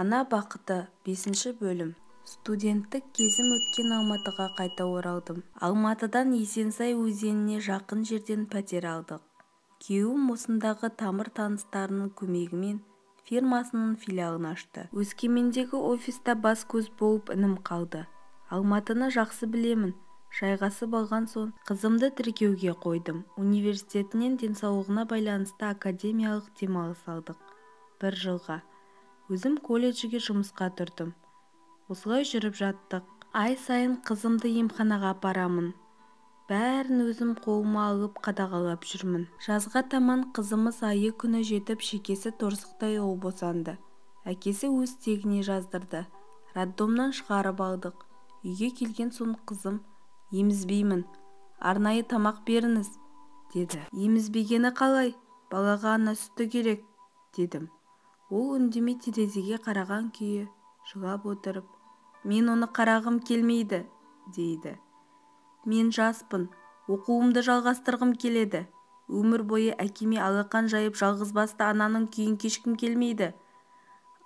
Ана бақыты, 5-бөлім. Студенттік кезім өткен Алматыға қайта оралдым. Алматыдан Есенсай өзеніне жақын жерден пәтер алдық. Күйеуім осындағы тамыр-таныстарының көмегімен фирмасының филиалын ашты. Өскемендегі офиста бас-көз болып інім қалды. Алматыны жақсы білемін. Жайғасып алған соң қызымды тіркеуге қойдым. Университетінен денсаулығына байланысты академиялық демалыс алдық. Бір жылға. Өзім колледжге жұмысқа тұрдым. Осылай жүріп жаттық. Ай сайын қызымды емханаға апарамын. Бәрін өзім қолыма алып қадағалап жүрмін. Жазға таман қызымыз айы күні жетіп, шекесі торсықтай ұл босанды. Әкесі өз тегіне жаздырды. Роддомнан шығарып алдық. Үйге келген соң қызым, "Емізбеймін, арнайы тамақ беріңіз", деді. "Емізбегені қалай? Балаға ана сүті керек", дедім. Ол үндемей терезеге қараған күйі жылап отырып, "Мен оны қарағым келмейді", дейді. "Мен жаспын, оқуымды жалғастырғым келеді. Өмір бойы әкеме алақан жайып жалғызбасты ананың күйін кешкім келмейді.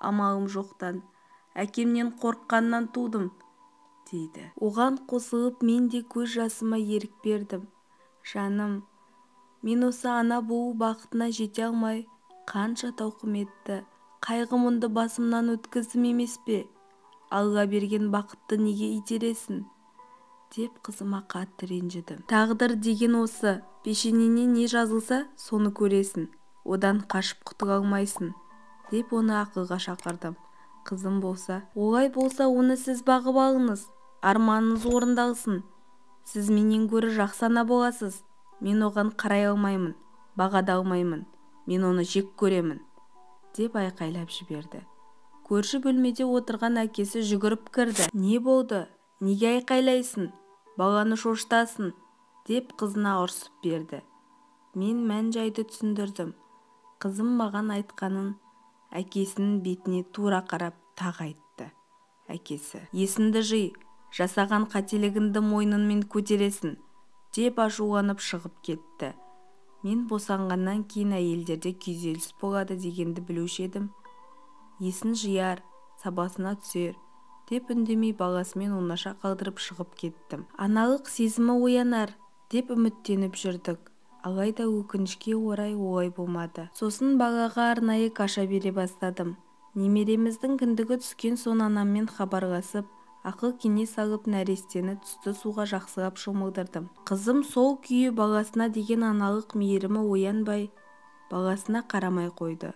Амалым жоқтан, әкемнен қорыққаннан тудым", дейді. Оған қосылып мен де көз жасыма ерік бердім. Жаным, мен осы ана болу бақытына жете алмай, қанша тауқыметті, қайғы-мұңды басымнан өткіздім емес пе? Алла берген бақытты неге итересің? Деп қызыма қатты ренжідім. Тағдыр деген осы, пешенеңе не жазылса, соны көресің, одан қашып құтыла алмайсың, деп оны ақылға шақырдым. Қызым болса, "Олай болса, оны сіз бағып алыңыз, арманыңыз орындалсын. Сіз менен гөрі жақсы ана боласыз. Мен оған қарай алмаймын, баға да алмаймын. Мен оны жек көремін", деп айқайлап жіберді. Көрші бөлмеде отырған әкесі жүгіріп кірді. "Не болды? Неге айқайлайсың? Баланы шошытасың", деп қызына ұрсып берді. Мен мән-жайды түсіндірдім. Қызым маған айтқанын әкесінің бетіне тура қарап тағы айтты. Әкесі, "Есіңді жи, жасаған қателігіңді мойныңмен көтересің", деп ашуланып шығып кетті. Мен босанғаннан кейін әйелдерде күйзеліс болады дегенді білуші едім. Есін жияр, сабасына түсер, деп үндемей баласымен оңаша қалдырып шығып кеттім. Аналық сезімі оянар, деп үміттеніп жүрдік. Алайда өкінішке орай олай болмады. Сосын балаға арнайы каша бере бастадым. Немереміздің кіндігі түскен соң анаммен хабарласып, ақыл кеңес алып, нәрестені тұзды суға жақсылап шомылдырдым. Қызым сол күйі баласына деген аналық мейірімі оянбай, баласына қарамай қойды.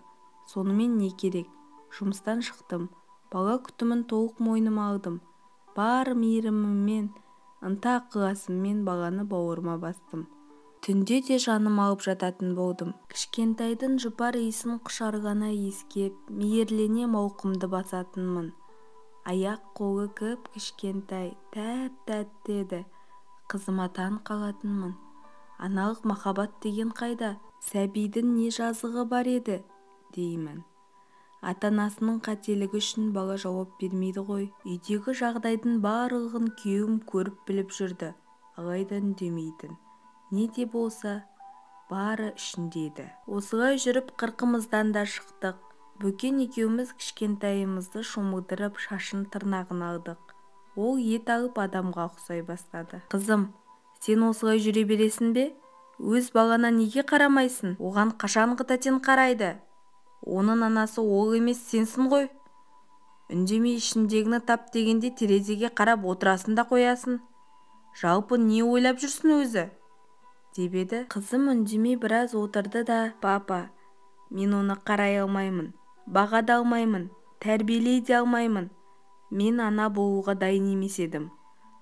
Сонымен не керек, жұмыстан шықтым. Бала күтімін толық мойныма алдым. Бар мейіріміммен, ынта-ықыласыммен баланы бауырыма бастым. Түнде де жаным алып жататын болдым. Кішкентайдың жұпар иісін құшарлана иіскеп, мейірлене мауқымды басатынмын. Аяқ қолы кіп-кішкентай, тәп-тәтті еді. Қызыма таң қалатынмын. Аналық махаббат деген қайда? Сәбидің не жазығы бар еді, деймін. Ата-анасының қателігі үшін бала жауап бермейді ғой. Үйдегі жағдайдың барлығын күйеуім көріп біліп жүрді, алайда үндемейтін. Не де болса, бары ішінде еді. Осылай жүріп қырқымыздан да шықтық. Бөкен екеуміз кішкентайымызды шомылдырып, шашын тырнағын алдық. Ол ет алып адамға ұқсай бастады. "Қызым, сен осылай жүре бересің бе? Өз балаңа неге қарамайсың? Оған қашанғы тәтең қарайды? Оның анасы ол емес, сенсің ғой. Үндемей ішіндегіні тап дегенде терезеге қарап отырасың да қоясың. Жалпы не ойлап жүрсің өзі?" деп еді. Қызым үндемей біраз отырды да, "Папа, мен оны қарай алмаймын, баға да алмаймын, тәрбиелей де алмаймын. Мен ана болуға дайын емес едім.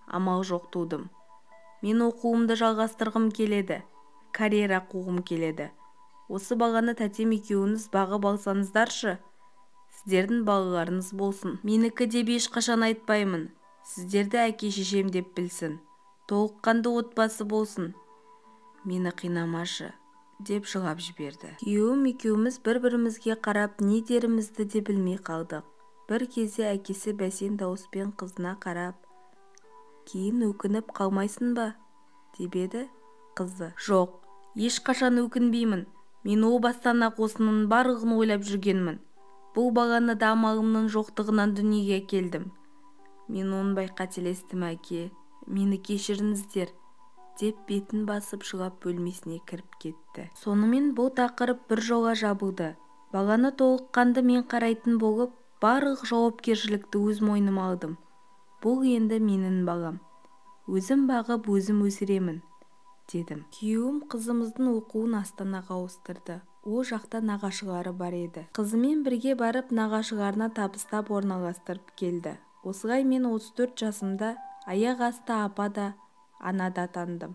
Амал жоқ тудым. Мен оқуымды жалғастырғым келеді, карьера қуғым келеді. Осы баланы тәтем екеуіңіз бағып алсаңыздаршы, сіздердің балаларыңыз болсын. Менікі деп ешқашан айтпаймын, сіздерді әке-шешем деп білсін. Толыққанды отбасы болсын. Мені қинамашы", деп жылап жіберді. Күйеуім екеуміз бір-бірімізге қарап не дерімізді де білмей қалдық. Бір кезде әкесі бәсең дауыспен қызына қарап, "Кейін өкініп қалмайсың ба?" деп еді. Қызы, "Жоқ, ешқашан өкінбеймін. Мен о бастан-ақ осының барлығын ойлап жүргенмін. Бұл баланы да амалымның жоқтығынан дүниеге әкелдім. Мен оңбай қателестім, әке, мені кешіріңіздер, деп бетін басып жылап бөлмесіне кіріп кетті. Сонымен бұл тақырып бір жола жабылды. Баланы толыққанды мен қарайтын болып, барлық жауапкершілікті өз мойныма алдым. Бұл енді менің балам. Өзім бағып, өзім өсіремін, дедім. Күйеуім қызымыздың оқуын Астанаға ауыстырды. Ол жақта нағашылары бар еді. Қызымен бірге барып нағашыларына табыстап орналастырып келді. Осылай мен 34 жасымда аяқ асты апа да, ана да атандым.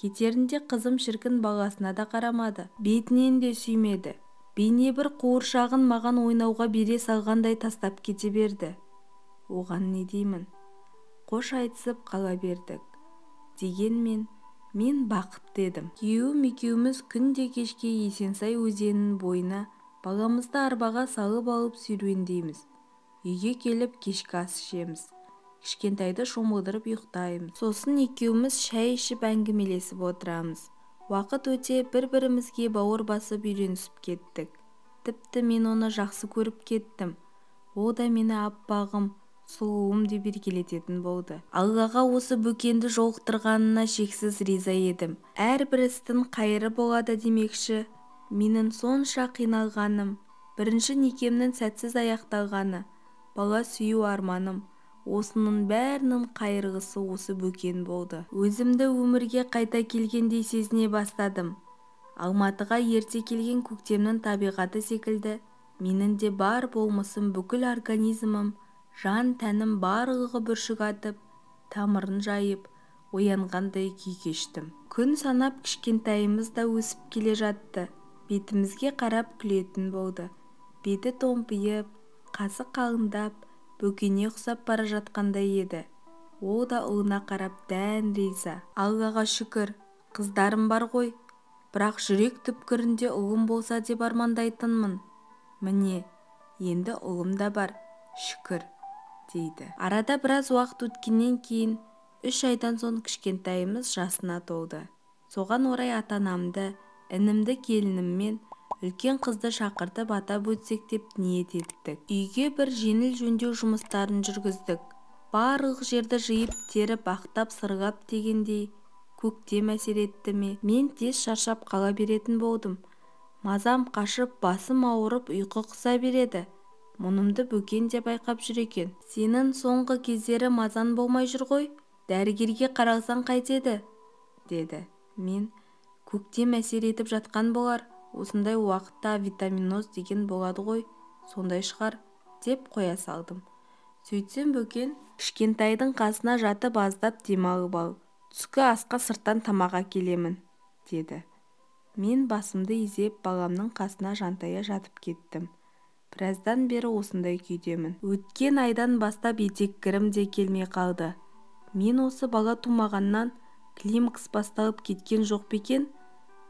Кетерінде қызым шіркін баласына да қарамады, бетінен де сүймеді. Бейне бір қуыршағын маған ойнауға бере салғандай тастап кете берді. Оған не деймін? Қош айтысып қала бердік. Дегенмен мен бақытты едім. Күйеуім екеуміз күнде кешке Есенсай өзенінің бойына баламызды арбаға салып алып серуендейміз. Үйге келіп кешкі ас ішеміз. Кішкентайды шомылдырып ұйықтаймыз. Сосын екеуміз шай ішіп әңгімелесіп отырамыз. Уақыт өте бір-бірімізге бауыр басып үйренісіп кеттік. Тіпті мен оны жақсы көріп кеттім. Ол да мені аппағым, сұлуым деп еркелететін болды. Аллаға осы Бөкенді жолықтырғанына шексіз риза едім. Әрбір істің қайыры болады демекші, менің сонша қиналғаным, бірінші некемнің сәтсіз аяқталғаны, бала сүю арманым, осының бәрінің қайырғысы осы Бөкен болды. Өзімді өмірге қайта келгендей сезіне бастадым. Алматыға ерте келген көктемнің табиғаты секілді, менің де бар болмысым, бүкіл организмім, жан тәнім барлығы бүршік атып, тамырын жайып, оянғандай күй кештім. Күн санап кішкентайымыз да өсіп келе жатты. Бетімізге қарап күлетін болды. Беті томпиып, қасы қалыңдап, Бөкенге ұқсап бара жатқандай еді. Ол да ұлына қарап дән риза. Аллаға шүкір, қыздарым бар ғой. Бірақ жүрек түпкірінде ұлым болса деп армандайтынмын. Міне, енді ұлым да бар, шүкір, дейді. Арада біраз уақыт өткеннен кейін, 3 айдан соң кішкентайымыз жасына толды. Соған орай ата-анамды, інімді келініммен үлкен қызды шақыртып атап өтсек деп ниет еттік. Үйге бір жеңіл жөндеу жұмыстарын жүргіздік. Барлық жерді жиып, теріп, ақтап, сырғап дегендей көктем әсер етті ме, мен тез шаршап қала беретін болдым. Мазам қашып, басым ауырып, ұйқы қыса береді. Мұнымды Бөкен де байқап жүр екен. Сенің соңғы кездері мазан болмай жүр ғой, дәрігерге қаралсаң қайтеді, деді. Мен көктем әсер етіп жатқан болар, осындай уақытта витаминоз деген болады ғой, сондай шығар, деп қоя салдым. Сөйтсем Бөкен, кішкентайдың қасына жатып аздап демалып ал, түскі асқа сырттан тамақ әкелемін, деді. Мен басымды изеп, баламның қасына жантая жатып кеттім. Біраздан бері осындай күйдемін. Өткен айдан бастап етеккірім де келмей қалды. Мен осы бала тумағаннан климакс басталып кеткен жоқ па екен,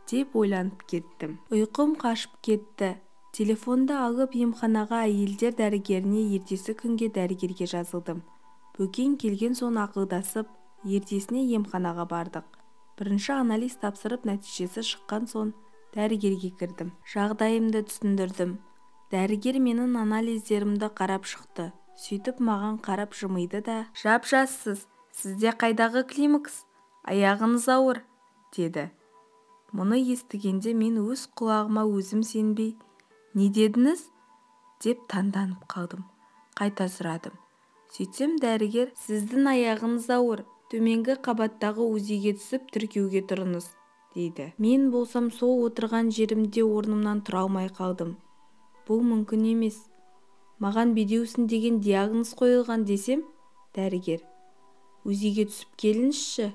деп ойланып кеттім. Ұйқым қашып кетті. Телефонды алып емханаға әйелдер дәрігеріне ертесі күнге дәрігерге жазылдым. Бөкен келген соң ақылдасып, ертесіне емханаға бардық. Бірінші анализ тапсырып, нәтижесі шыққан соң дәрігерге кірдім. Жағдайымды түсіндірдім. Дәрігер менің анализдерімді қарап шықты. Сөйтіп маған қарап жымиды да, жап-жассыз, сізде қайдағы климакс, аяғыңыз ауыр, деді. Мұны естігенде мен өз құлағыма өзім сенбей, не дедіңіз? Деп таңданып қалдым. Қайта сұрадым. Сөйтсем дәрігер, сіздің аяғыңыз ауыр, төменгі қабаттағы УЗИ-ге түсіп тіркеуге тұрыңыз, дейді. Мен болсам сол отырған жерімде орнымнан тұра алмай қалдым. Бұл мүмкін емес. Маған бедеусін деген диагноз қойылған десем, дәрігер, УЗИ-ге түсіп келіңізші,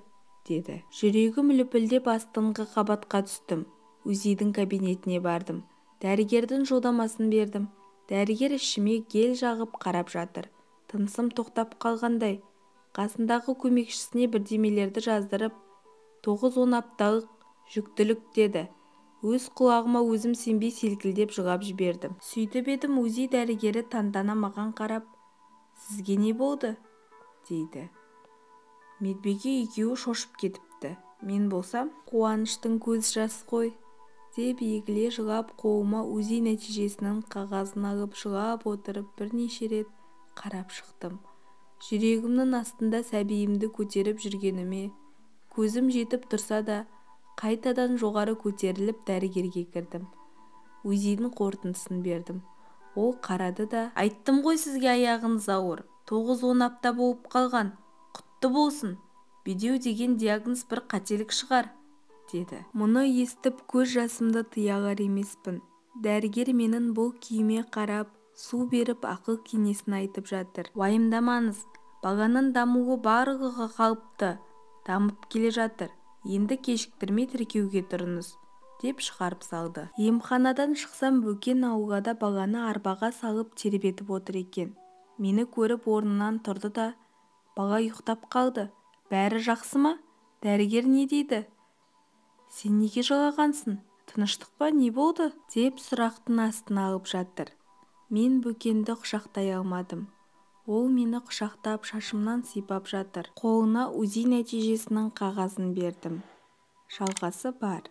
деді. Жүрегім лүпілдеп астыңғы қабатқа түстім. УЗИ-дің кабинетіне бардым. Дәрігердің жолдамасын бердім. Дәрігер ішіме гел жағып қарап жатыр. Тынысым тоқтап қалғандай. Қасындағы көмекшісіне бірдемелерді жаздырып, 9-10 апталық жүктілік деді. Өз құлағыма өзім сенбей селкілдеп жылап жібердім. Сөйтіп едім, УЗИ дәрігері таңдана маған қарап, сізге не болды? Дейді. Медбике екеуі шошып кетіпті. Мен болсам, қуаныштың көз жасы ғой. Деп егіле жылап, қолыма УЗИ нәтижесінің қағазын алып, жылап отырып бірнеше рет қарап шықтым. Жүрегімнің астында сәбиімді көтеріп жүргеніме көзім жетіп тұрса да, қайтадан жоғары көтеріліп дәрігерге кірдім. УЗИдің қорытындысын бердім. Ол қарады да: "Айттым ғой сізге, аяғыңыз ауыр, 9-10 апта болып қалған, құтты болсын. Бедеу деген диагноз бір қателік шығар", – деді. Мұны естіп, көз жасымды тыя алар емеспін. Дәрігер менің бұл күйіме қарап, су беріп, ақыл кеңесін айтып жатыр. "Уайымдамаңыз, баланың дамуы барлығы қалыпты дамып келе жатыр. Енді кешіктірмей тіркеуге тұрыңыз", – деп шығарып салды. Емханадан шықсам, Бөкен аулада баланы арбаға салып тербетіп отыр екен. Мені көріп орнынан тұрды да: "Бала ұйықтап қалды, бәрі жақсы ма? Дәрігер не дейді? Сен неге жылағансың? Тыныштық па, не болды?" – деп сұрақтың астына алып жатыр. Мен Бөкенді құшақтай алмадым. Ол мені құшақтап, шашымнан сипап жатыр. Қолына УЗИ нәтижесінің қағазын бердім. Жалғасы бар.